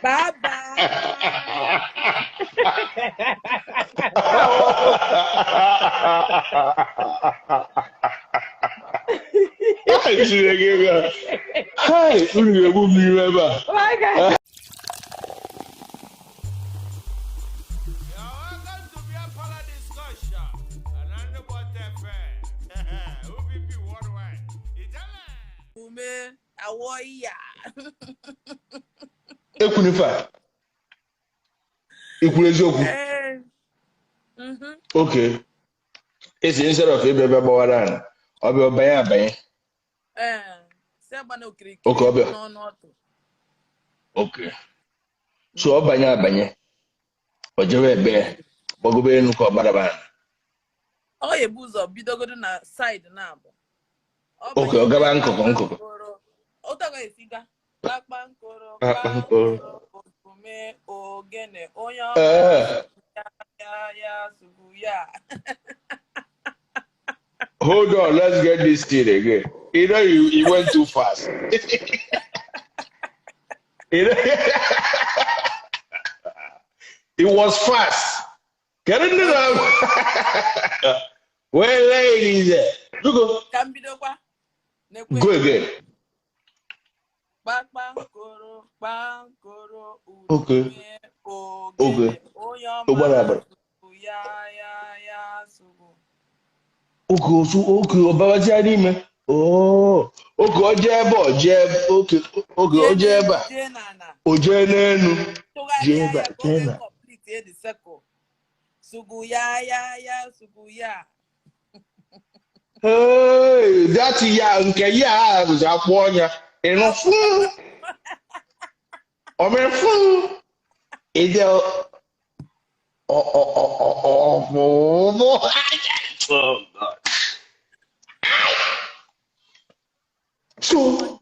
Bye bye. Hai, Chineke ga. Hai, unu ga-egbu m n'ime ebe a. My God. You're welcome to Beer Parlor Discussion. And FM. OVP Worldwide. Ijele. Ume awọ iya. Ekwuru ife a. Ikwuru eziokwu. Ee. Okay. Esi instead of ịbịa bịa gbawara ala, ọ bịa ọbanye abanye. Ee. Si agba na okirikiri Okay, ọ bịa. n'ọnụ ọtụ. Okay. So ọ banye abanye. O jewe ebe gbagobe elu ka ọ gbadaba ala. Ọ ga-ebu ụzọ bidogodo na side na-abụ. Okay, ọ gaba nkụkụ nkụkụ. Otu ọ ga-esi ga. Kpakpankoro, Kpakpankoro. Otume, ogene, onye ọ Ee. ya ya ya sugu ya. Hold on, let's get this thing again. You know, you went too fast. You know, it was fast. Get in the Well, ladies, go, Ka m bidokwa. Nekwe. go again. Kpakpankoro, kpankoro, Okay. udume, ogene, Okay. onye Ụgbọala ọma abalị. sugu ya ya ya sugu. Okay, osu, okay, ọbabazia n'ime. Oh, okay, o jee ebe o jee, okay, okay, o jee ebe a, Jee n'ala. o jee n'elu, jee Tụgharịa ebe ya a, ka o jee wee na. complete the circle. Sugu ya ya ya sugu ya. Hey, that ya nke ya bụzi akwụ ọnya. Ịnụ fún. Ome fún. Ịdị ọ ọ ọ ọ ọ ọ Oh God. So,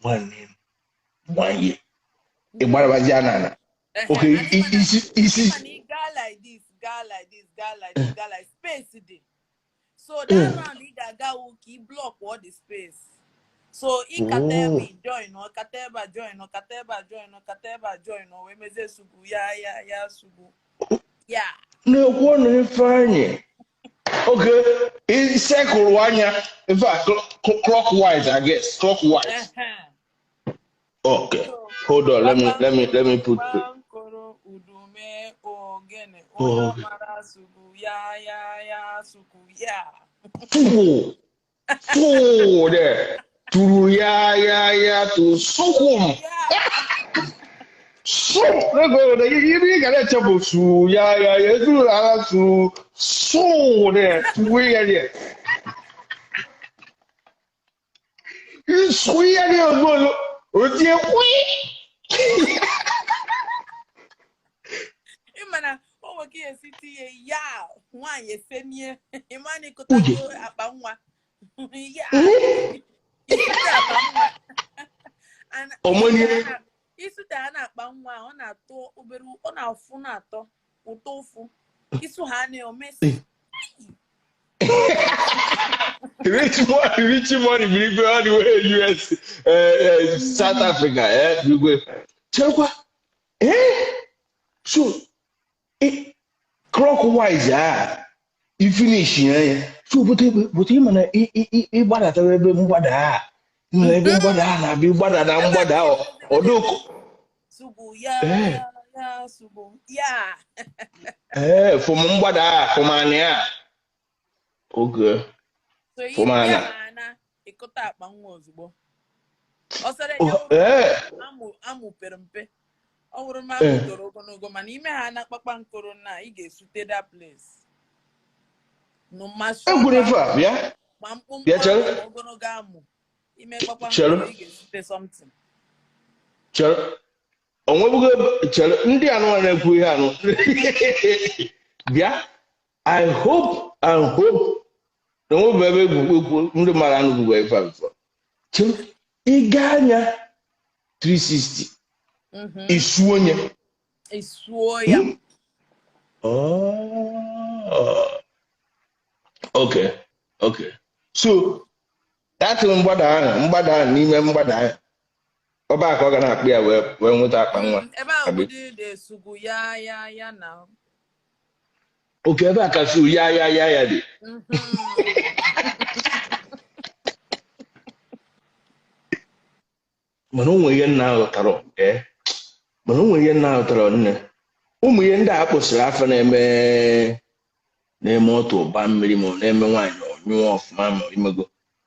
nwanne m, nwanyị, ị gbarabazi n'ala. Okay, isi isi. Mana ị gaa like this, gaa like this, gaa like this, gaa like space dị. So that round ị ga-aga wụ ka ị block all the space. So ị kata ebe ị join, ọ kata ebe a join, ọ kata ebe a join, ọ kata ebe a join, ọ wee mezie sugu ya ya ya sugu. Ya. Na-ekwu na Ifeanyị. Okay, ị circle anya. In fact, clockwise, I guess. Clockwise. Okay. Hold on, let me put it. Kpankoro udume ogene onye Okay. ọmara sugu ya ya ya sugu ya. Full. Full there. Turu ya ya ya to sukum. Ya. So, go there. You gotta chop su ya ya ya tu la su so there. Tu ya ya. Su ya ya go. O tie kwi. Ị ma na o nwere ka esi tinye ya nwaanyị esenie ịma na ịkụtago akpa nwa ya isute akpa nwa Omonye. Isute ha na-akpa nwa ọ na-atọ obere ọ na-afụ na-atọ ụtọ ụfụ isu ha na omesi. Rich money, rich money, big all the way US, South Africa, eh, big way. Cherekwa, eh? So, eh, clockwise, ah, you finish, yeah. So, but ị ma na ị gbadatawa ebe mgbada a, ị ma na ebe mgbada a na-abịa ịgbada na mgbada a, ọdụ Sugu ya Eh. ya ya sugu ya. Eh, from mgbada a, from anị a. Okay. So ị From ana. bịa ha na ịkụta akpa nwa ozugbo ọ sọrọ Oh, ya eh. amụ amụ pere mpe ọ bụrụ ma amụ Eh. toro ogologo mana ime ha na kpakpankoro na ị ga-esute that place no ma Egwuru ife a, bịa. ma mkpụmkpụ Bịa, chere. amụ ma ogologo amụ ime kpakpankoro Chere. ị ga-esute something. Chere, onwebugo chere ndị anụ na-ekwu ihe anụ bịa. I hope and hope na onwebu ebe egwu ekwu ndị mmadụ anụ bugbo ife a before. Chere, ị gaa anya 360 isu onye Esuo ya. Oh. Okay, okay. So, That mgbada ahụ, mgbada ahụ, n'ime mgbada ahụ, ọba ka ọ ga na-akpụ ya wee nweta akpa nwa. Ebe ahụ Abi. bụ dị sugu ya ya ya na. Oke ebe a ka su ya ya ya ya dị. Mana o nwere ihe nna ghọtara, ee, mana o nwere ihe nna ghọtara, nne. Ụmụ ihe ndị a kpụsịrị afọ na-eme ọtụ ụba mmiri, ma ọ na-eme nwaanyị ọ nyụọ ọfụma, ma imego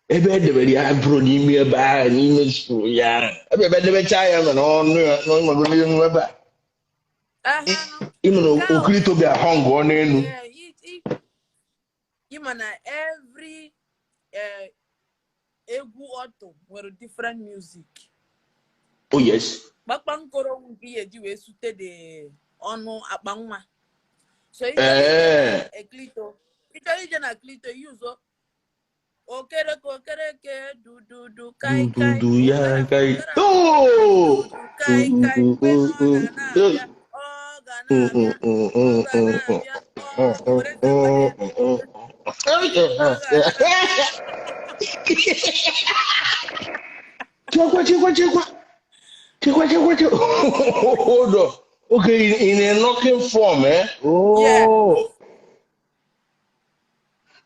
ebe e debere ya bụrụ n'ime ebe ahụ, n'ime suru ya ahụ, ebe edebechaa ya nọ n'ọnụ ya n'ọnọdụ n'elu ebe a. Ịmụ na okirito ga-ahọ ngụọ n'elu. Ịma na every egwu ọtụ nwere different music. Oh yes. Kpakpankoro nke ihe eji wee sute the ọnụ akpa nwa. So ịchọrọ ije na klito, yuzo okereke okereke dududu kai kai. Dududu ya kai. Oh! Kai kai mgbe ọ ga na-abịa, ọ ga na-abịa, ọ ga na-abịa. Chekwa, chekwa, chekwa. Chekwa, chekwa, chekwa. Hold on. Okay, in a knocking form, eh? Oh. Yeah.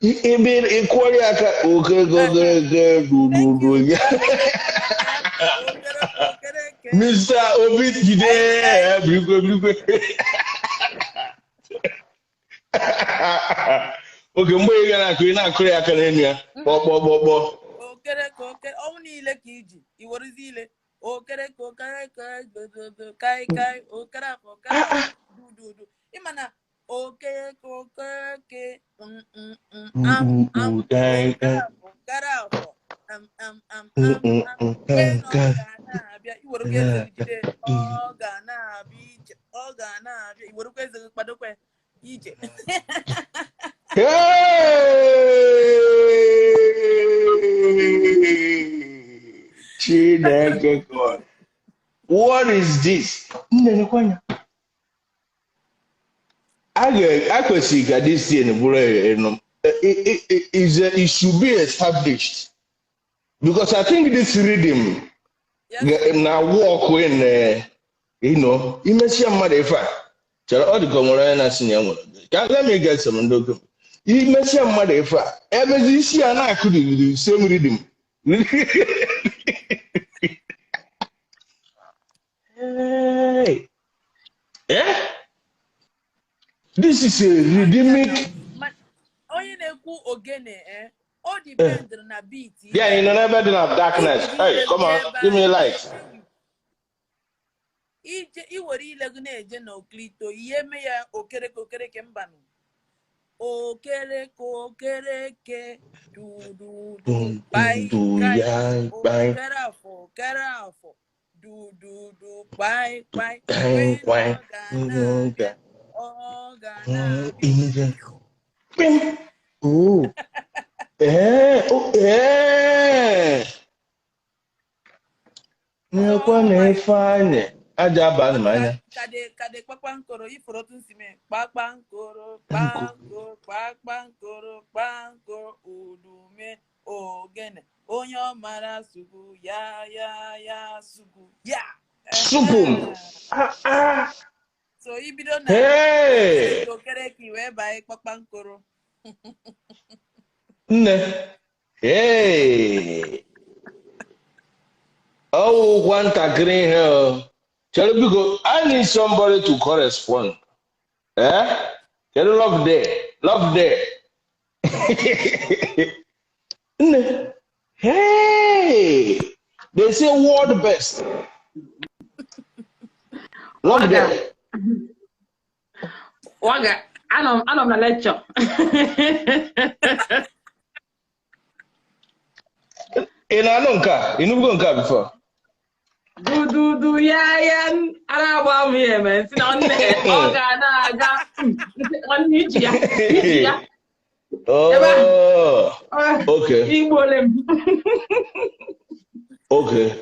Ebe ịkwọrị aka oke dududu ya. Mr. Obi jide birikwe birikwe. Oge mgbe ị ga na-akụ, ị na-akụrị aka n'elu ya, kpọkpọ kpọkpọ. Okereke okere ọnwụ niile ka iji iwerezi ile okereke okereke dododo kai kai okere afọ okere dududu. Ịma na okereke okereke am am okere afọ okere afọ am am am am am mgbe na ọ ga na-abịa, iwerekwa eze gị jide, ọ ga na-abịa ije, ọ ga na-abịa, iwerekwa eze gị kpadokwa ije. Hey! Chineke God. What is this? Nne, anya. A kwesịrị ka this thing bụrụ enu. It should be established. Because I think this rhythm na work when imesia mmadụ ife a. Chere, ọ dị ka o nwere onye na-asị na ya nwere. Ka let me get some ndị okenye. Imesia mmadụ ife a, emezi isi ya na-akụ the same rhythm. Hey. Eh? This is a rhythmic. Onye na-ekwu ogene, eh? Ọ depend na beat. Yeah, you know, never did have darkness. Hey, come on, give me light. Ije iwere ile gị na-eje na oklito, ihe me ya okereke okereke mbanụ. Okereke okereke dududu bai kai okere afọ okere afọ dududu bai bai mgbe na ọ ga na-abịa, ọ ga na-abịa. Oh. Eh, oh, eh. Nyekwa na Ifeanyị aja aba m anya. Kade kpakpankoro ifuru otu nsi mee kpakpankoro kpankoro kpakpankoro kpankoro udume ogene onye ọ mara sugu ya ya ya sugu ya. Sugu. Ah ah. So ibido na Hey! okereke wee banye kpakpankoro. Nne. Hey! Oh, nwatakịrị ihe o. Chere biko, I need somebody to correspond. Eh? Kedu love there? Love there. Nne. Hey! They say world best. Love there. Waga, anọ m na lecture. Ị na-anụ nke a? Ị nụbugo nke a before? Dududu ya ya ara agba m ya eme nsị na nne ọ ga na-aga nwanne iji ya iji ya. Oh, okay. Igbole m. Okay.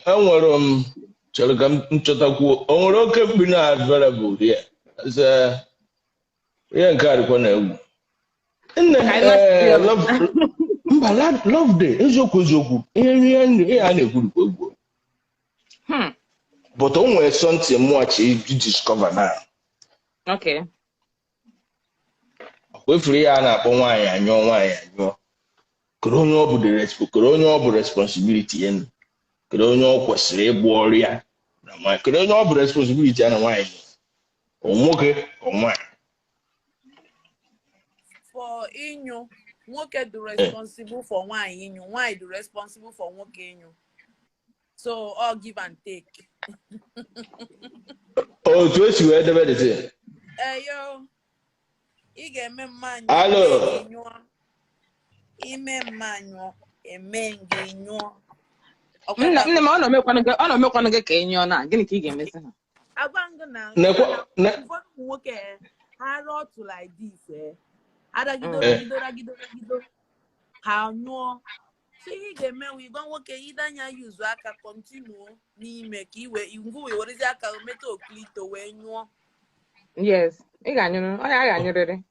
Enwere m chere ka m chọtakwuo. O nwere oke mkpi na available here. Ihe nke a dịkwa na egwu. Nne, Ka anyị na-asị eh, ya. love mba love day eziokwu eziokwu ihe ihe ihe a na-ekwu dịkwa egwu. But o nwere something mụachi iji discover now. Okay. Kwefuru ihe a na-akpọ nwaanyị anyụọ nwaanyị anyụọ. Kedu onye ọ bụ the kedu onye ọ bụ responsibility ya nụ? Kedu onye ọ kwesịrị ịgba ọrụ ya na nwaanyị? Kedu onye ọ bụ responsibility ya na nwaanyị? Ọ nwoke ọ nwaanyị? For ịnyụ, nwoke dị responsible for nwaanyị ịnyụ, nwaanyị dị responsible for nwoke ịnyụ. So all give and take. Otu esi wee debe the thing. Eyo, ị ga-eme mmanyụ Alo. eme gị nyụọ. Ime mmanyụ eme gị nyụọ. Nna nne m ọ na-emekwanụ gị ka ị nyụọ na gịnị ka ị ga-emezi ha? Agwa ngụ na Nekwa ụfọdụ ụmụ nwoke ha rụọ otu like this aragido Eh. ragido ragido ragido ha nyụọ. So ihe ị ga-eme wụ ịgwa nwoke ịdanya yuzu aka continue n'ime ka iwe ngụ wee werezi aka metụ okilito wee nyụọ. Yes, ị ga-anyụrụ, ọ ya ga-anyụrịrị.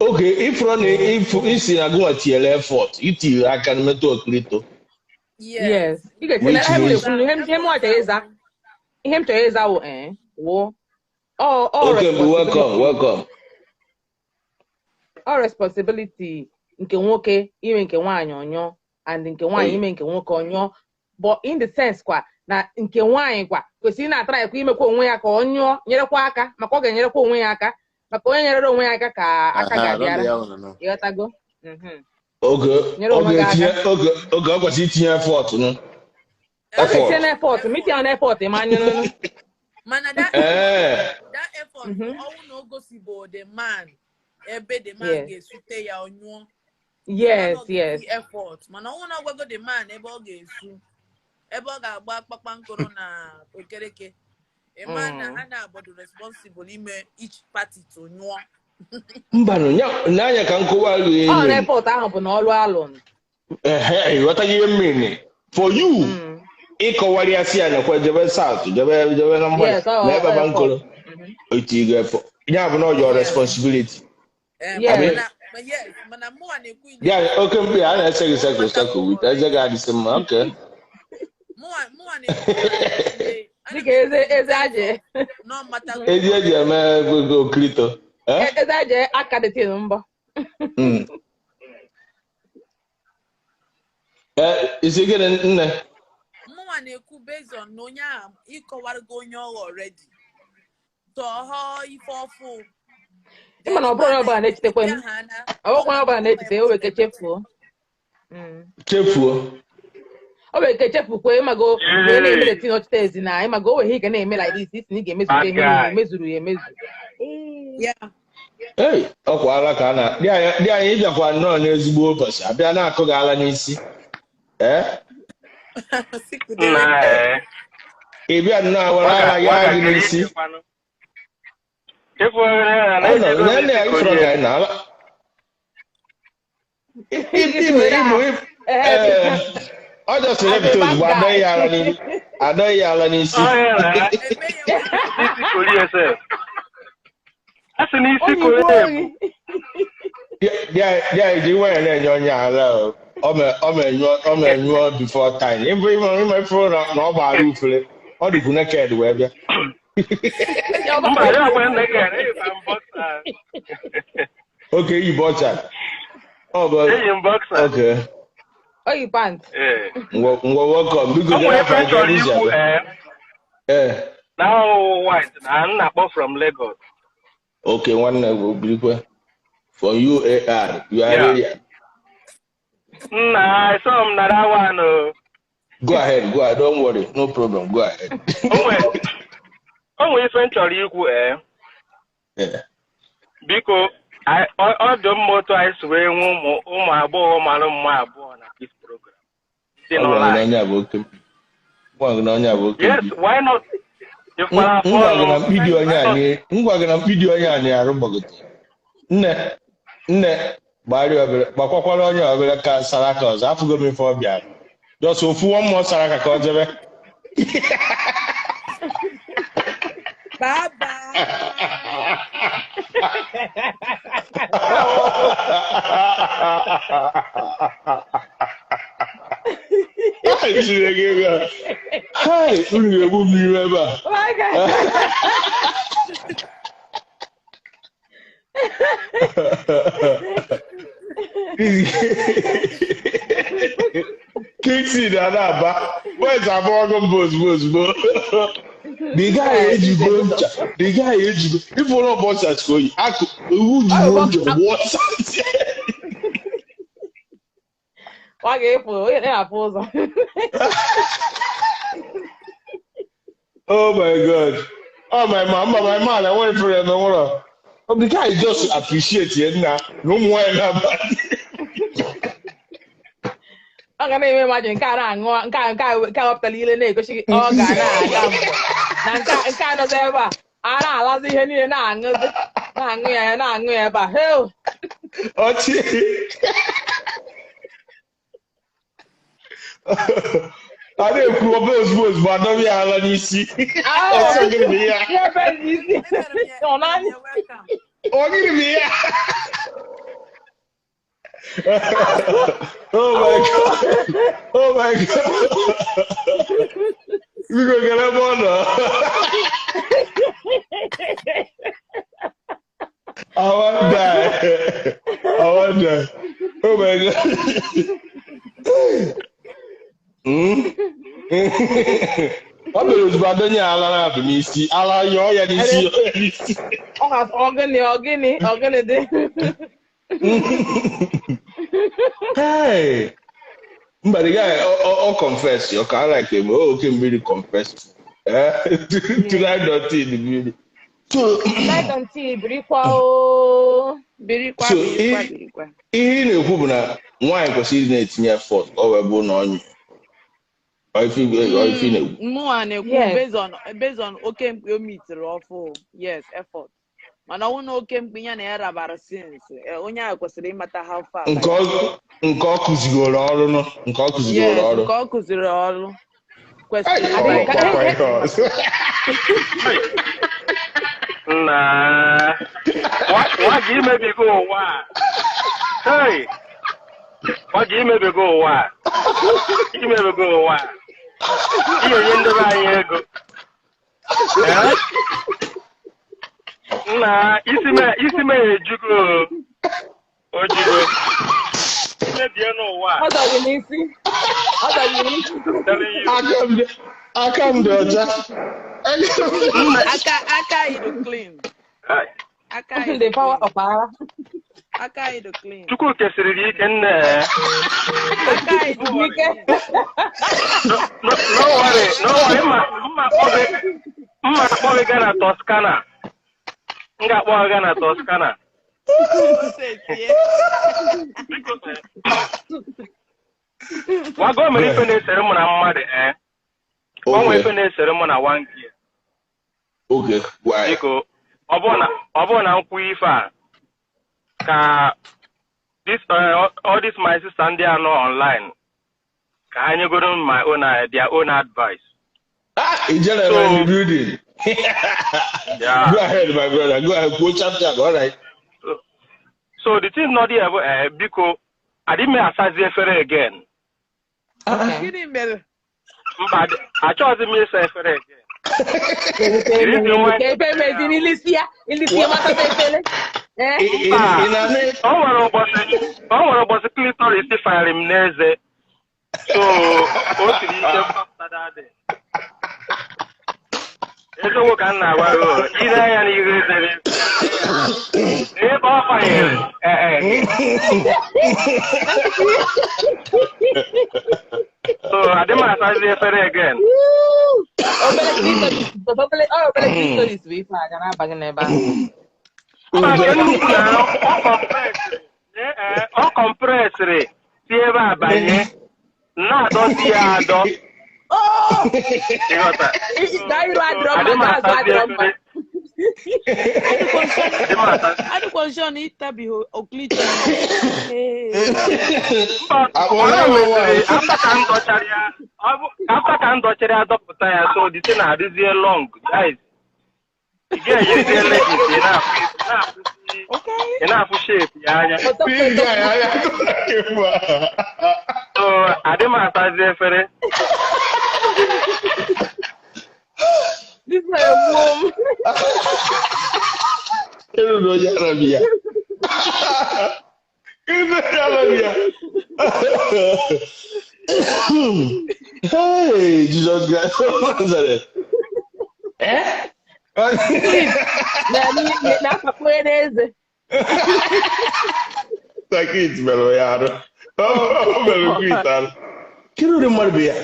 Oge ifuru na ifu isi na gụnwa tinyere effort itinye aka metụ okirito. Yes. Ị ga-etinye Which ihe m means na-ekwu, ihe m chọrọ ịza, ihe m chọrọ ịza wụ wụ all Okay, mgbe welcome responsibility, welcome. All responsibility nke nwoke ime nke nwaanyị ọnyụọ and nke nwaanyị ime nke nwoke ọnyụọ, but in the sense kwa na nke nwaanyị kwa kwesịrị na-atara ekwe imekwa onwe ya ka ọ nyụọ, nyerekwa aka, maka ọ ga-enyerekwa onwe ya aka, maka onye nyerere onwe ya aka ka aka Aha, ga-abịara. ya ụnụ nọ. Ịghọtago? Mhm. Oge Nyere onwe oge gị etinye aka. oge oge ọ kwesịrị itinye effort nụ. Ọ ga-etinye Effort. n'effort, ma itinye n'effort ma anyụrụ. Mana that Ee. that effort ọnwụ na o gosibo the man ebe the man ga-esute ya ọnyụọ. Yes. Effort mana ọnwụ na ọgwago the man ebe ọ ga-esu, ebe ọ ga-agba kpakpankoro na okereke, ịma na ha na-abọdụ responsible ime each party to nyụọ. Mbanụ n'anya ka nkọwa gị Ọ enyi. n'effort ahụ bụ na ọlụ alụ. Ehe, ịghọtaghị ihe mmiri for you ịkọwara ya si ya nekwa jebe south jebe jebe na mgbada Yes, ọ na ebe ọ ba nkoro effort. itigo effort ya bụ na ọ your responsibility. Yes. Mana ma yes, mana mụnwa na-ekwu in Ya oke mkpi a na-ese gị sekụ sekụ with eze gị adịsị mma, okay. Mụnwa na-ekwu ana m Dịka eze ekwu in eze terms aje. of na ọ matago Ezi eji eme ego okrito. Eh? Eze aje aka dị tin mbọ. Eh, isi gịnị nne? Mụnwa na-ekwu based on na onye ahụ ịkọwarago onye ọghọ already tọọ ife ọfụ. Ịma na ọ bụrụ onye ọbụla na-echetekwe m. Ọ bụkwa onye ọbụla na-echete, o nwere ike chefuo. Chefuo. O nwere ike chefukwe, ịmago mgbe ị na-eme the thing ọchịta ezi na ịmago o nwere ihe ị ga na-eme like this, isi na ị ga-emezucha ihe niile, mezuru ya emezu. Yeah. Ei, ọkwa ala ka a na dị anyị ịbịakwa nnọọ n'ezigbo ụbọchị abịa na-akụ gị ala n'isi. Eh? Sikudere. Nna Ị bịa nnọọ were ala ya gị n'isi. Efu ohere na Ọ nọ nne ya ifuru ka anyị na ala. Ime ime ee ọ jọsịrị epụta ozugbo adọghị ya ala n'isi. Adọghị ya ala n'isi. Eme ya Isi korie sef. A sị na isi Onye igbo korie oyi. bụ Dị anyị ji nwayọọ na-enye onye ala o. Ọ ma-enyụọ before time. Ịbụ ime ime ifuru na ọ gbara ufere. Ọ dịkwu naked wee bịa. Mba, ya bụ naked, eyi m boxer. Oke iyi boxer. Ọ bụ Eyi m boxer. Okay. Oyi pant. Ee. Ngwa ngwa welcome. Biko O nwere jee ife afọ m chọrọ nke isi ikwu abịa. ee Ee. na ọwụwụ white na m na-akpọ from Lagos. Okay, nwanne bụ birikwe. From UAR, you are ready. Nna, so m nara one o. Go ahead, go ahead. Don't worry. No problem. Go ahead. O nwere ife m chọrọ ikwu ee. Yeah. Biko, ọ dị mma otu anyị si wee nwee ụmụ agbọghọ mara mma abụọ na this program. Dị Ọ gwara gị na n'ụlọ anyị. onye a bụ oke mkpi. Gwa gị na onye a bụ oke Yes, mkpi. why not? Ịkwara afọ Ngwa gị na ọnụ. mkpidi onye a ngwa gị na mkpidi onye a na-arụ gbagote. Nne, nne, gbara obere, gbakwakwara onye obere ka sara aka ọzọ. Afụgo m ife ọ bịara. Just ofu one more sara aka ka ọ jebe. Bye bye. Ai, Chineke ga. Hai, unu ga-egbu m n'ihu ebe a. Kingsley na-aba. Boys abụọ mbụ ozugbo ozugbo. The guy ejigo ncha. The guy ejigo. If one of us has go, akụ ewu jigo ncha wọsa. Ọ ga-efu onye na-afụ ụzọ. Oh my God. Oh my man, my man, I want for him. Oh, the guy just appreciate it now. No more na. Ọ ga na-eme imagine nke a na-aṅụ nke a nke a nke a wepụtara ile na-egosi gị ọ ga na-aga mbọ na nke a nọzi ebe a a na-alazi ihe niile na-aṅụzi na-aṅụ ya na-aṅụ ya ebe a heo. Ọchị. A na-ekwu ọbụ ozugbo ozugbo adọbi ya ala n'isi. Ọsọ gịnị bụ ya? Ihe ebe n'isi. Ọ naanị. Ọ gịnị bụ ya? Oh my God. Oh my God. Biko gara ebe ọ nọ. I wan die. I wan die. Oh my God. Ọ mere ozugbo adonye ala na-abụ n'isi ala yọọ ya n'isi yọọ ya n'isi. Ọ ga ọgịnị ọgịnị ọgịnị dị. Hey! Mba, the guy all confess. Okay, I like him. Oh, okay, really confess. To that dirty in the really. So, Light birikwa o. Birikwa, so birikwa, birikwa. Ihe na-ekwu bụ na nwaanyị kwesịrị ịdị na-etinye effort ọ wee bụ na ọnyụ. Mụnwa na-ekwu based on oke mkpi o mitiri ọfụ. Yes, effort. Mana ọnwụ na oke mkpi ya na ya rabara since onye ahụ kwesịrị ịmata how far. Nke ọ kụzigoro ọrụ nọ. Nke ọ kụzigoro ọrụ. Nke ọ kụziri ọrụ. Kwesịrị. Nna, nwa gị imebigo ụwa a. Hey! Nwa gị imebigo ụwa a. Imebigo ụwa a. Ị ga-enye ndị be anyị ego. Nna, isi m ejugo. Ojugo. Imebie n'ụwa a. Ọ dọghị n'isi. Ọ dọghị n'isi. Aka m dị ọcha. Aka you clean. Aka you the power of ara. Aka you clean. Chukwu kesịrị gị ike nne. Aka you ike. No worry, no worry. Mma akpọ gị gaa na Toscana. M ga-akpọ gị gaa na Toscana. Wago mere ife na-esere mụ na mmadụ eh. O nwere ife na-esere mụ na nwanke. Okay, why? Biko, ọ bụrụ na nkwụ ife a ka this all this my sister ndị a nọ online ka ha nyegoro my own their own advice. Ah, Ijele so, in the building. Yeah. Go ahead, my brother. Go ahead. Go chap chap. All right. So the thing not here, biko, adị m asazi efere again. Okay. Mba, achọghịzi m ịsa efere again. O nwere ụbọchị clitoris fanyere m n'eze. So, o siri ike mgbapụta dị. Eziokwu ka m na-agwa gị, ile anya n'ihu ezere. Ebe ọ fanyere, So, adị m asazi efere again. Obere clitoris bụ ife a ga na-abaghị n'ebe ahụ. Ọ kọmpresịrị si ebe a banye na-adọsi ya adọ. Adịkwa nsọ na ịtabighị clitoris. After ka m dọchara ya dọpụta ya, so the thing adịzie long, guys. Ị ga-eyirizie leggings, ị na-afụ Okay. ị na-afụ shape ya anya. Ọtọ This guy, I don't like him. So adị m asazi efere. This is my mom. Ịrụ na onye Arabia. Ịrụ na onye Arabia. Hey, Jesus Christ. Nazareth. Eh? Na na akpakpọ n'eze. Sakit mere ya arụ. O mere Chris arụ. Kedu ụdị mmadụ bụ ya?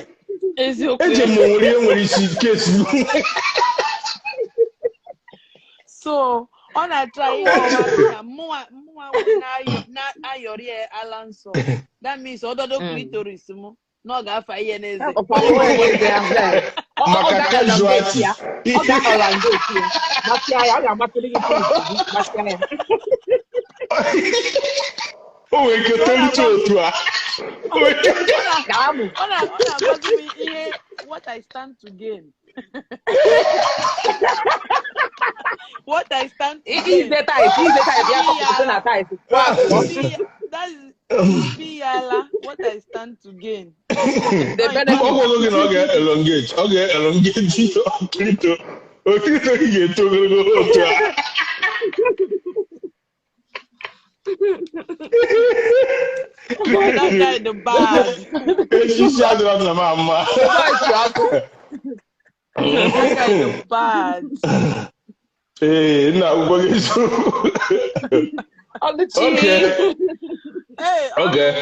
Eziokwu. Eche m na o nwere ihe nwere isi kesi. So ọ na-atry ịkọwa na mụnwa mụnwa na-ayọrị ya ala nsọ. That means ọdọdọ clitoris m na ọ ga-afa ihe n'eze. Ọkwa onwe eze ahụ. Ọ Maka ga-elongate casualty. ya. Ọ ga-elongate ya. Gbatịa ya, ọ ga-agbatịrị gị penis gị, gbatịa ya. O nwere ike tolite otu a. O nwere ike. Ka amụ. Ọ na-agwazi m ihe what I stand to gain. What I stand to gain. Ize tight, ya kọpụta na tight. Kwa abụọ. Mpi ya ala, what I stand to gain. The Ọ benefit. gwagwo gị na ọ ga-elongate, ọ ga-elongate okirito. Okirito gị ga-eto ogologo otu a. Boy, that guy the bad. Esisi adịrọ m na m ama. Voice ọkụ. That guy the bad. Ee, nna akwụkwọ gị eziokwu. Ọlụchi. Okay. Hey, Okay.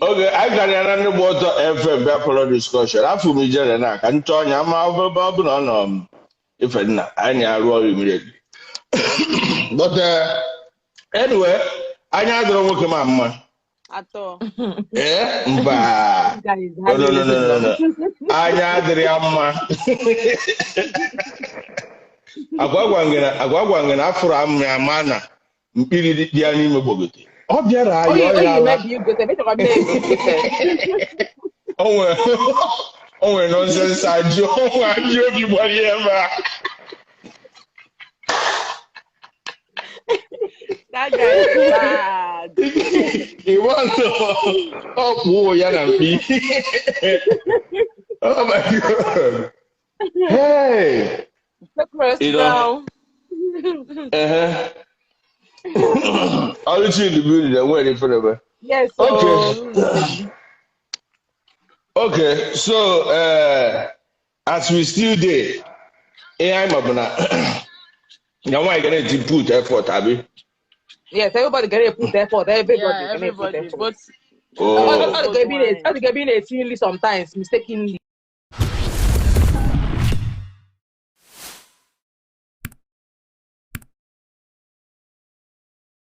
Oge anyị gara ya na ndị gba ọtọ FM bịa fọrọ discussion. Afọ m ijere na ka nchọ ọnya ma ọ bụ ọ bụ na ọ nọ m ife nna anyị na-arụ ọrụ immediately. But anyway, anya adịrọ nwoke ma mma. Atọ. Ee, mba. Guys, No, no, no, no, no, no. Anya adịrị ya mma. Agwa gwa gị na afụrụ amụ ya ma na mkpiri dị ya n'ime gbogote. Ọ bịara Oyi ayọ oyi ya ala. mebi igote, mechakwa mebi igote. O nwere nonsense ajụ, o nwere ajụ obi gbara ya ebe a. That guy is bad. Iwe ọzọ ọ kpụọ ya na mkpi. Oh my God. Hey. Press You know. down. Oluchi in the building, I'm waiting for them. Yes. Okay. Okay, so as we still there, AI mabuna, na why gonna put effort, abi? Yes, everybody get a put effort. Everybody Yeah, gonna put everybody. effort. But Oh, Ọ ga-ebi na-eti nri sometimes mistakenly.